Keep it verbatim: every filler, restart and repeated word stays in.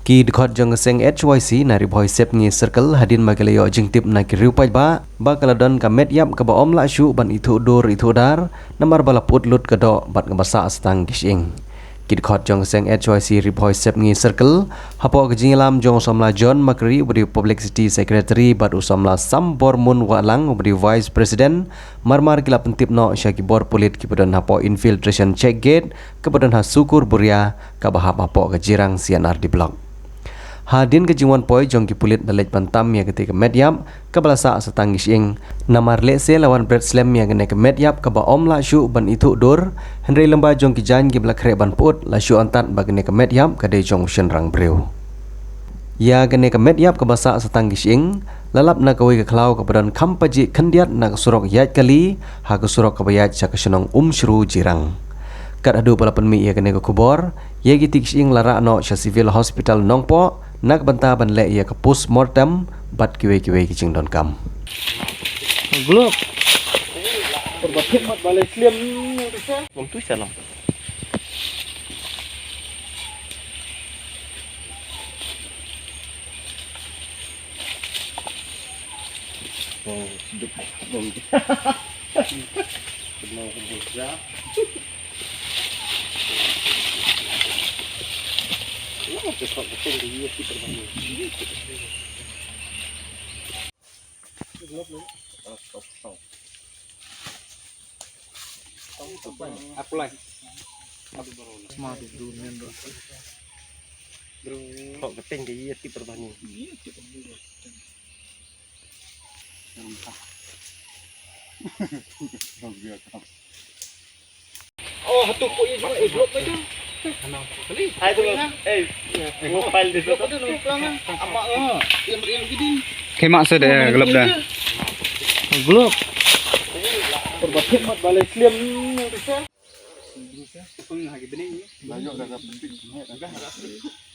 Ki dkhot jong ka seng H Y C na Ri Bhoi Sepngi Circle hadien ba ki la ïoh jingtip na ki riew paidbah ba ka la don ka met ïap kaba ym lah shuh ban ithuh dur ithuh dar namar ba la put lut ka doh bad kaba sah sa tang ki shyieng. Ki dkhot jong ka seng H Y C Ri Bhoi Sepngi Circle hapoh ka jingïalam jong u samla John Makri uba dei u Publicity Secretary bad u samla Sambormun Wahlang uba dei u Vice President, marmar ki la pyntip noh sha ki bor pulit kiba don hapoh Infiltration Check Gate kaba don ha Sukur Buria kaba hap hapoh ka Jirang C and R D Block. Hadien ka jingwan poi jong ki pulit la leit ban tam ïa katei ka met ïap kaba la sah sa tang ki shyieng. Namar lehse la wan bret slem ïa kane ka met ïap kaba ym lah shuh ban ithuh dur, hynrei lyngba jong ki jaiñ kiba la khreh ban pyut la shu antad ba kane ka met ïap ka dei jong u shynrang briew. Ïa kane ka met ïap kaba sah sa tang ki shyieng la lap na kawei ka khlaw kaba don kham pajih khyndiat na ka surok ïaid kali ha ka surok kaba ïaid sha ka shnong Umshru Jirang. Kat haduh ba la pynmih ïa kane ka khubor, ïa kitei ki shyieng la rah noh sha Civil Hospital Nongpoh na ka bynta ban leh ïa ka post mortem bad kiwei kiwei ki jingdonkam. Glop. Bang tu salam. Aku lai. Kok keting ke iya ti perbani. Oh, tu ko ini, eh, blok itu. Hai tu, eh, mobile di blok itu. Apa, eh, yang, yang gini. Kemak sudah, gelap dah. Gelap. Perbatin mat balai slim tu sah. Pun lagi bening ni. Banyak dah dapat. Dah dapat.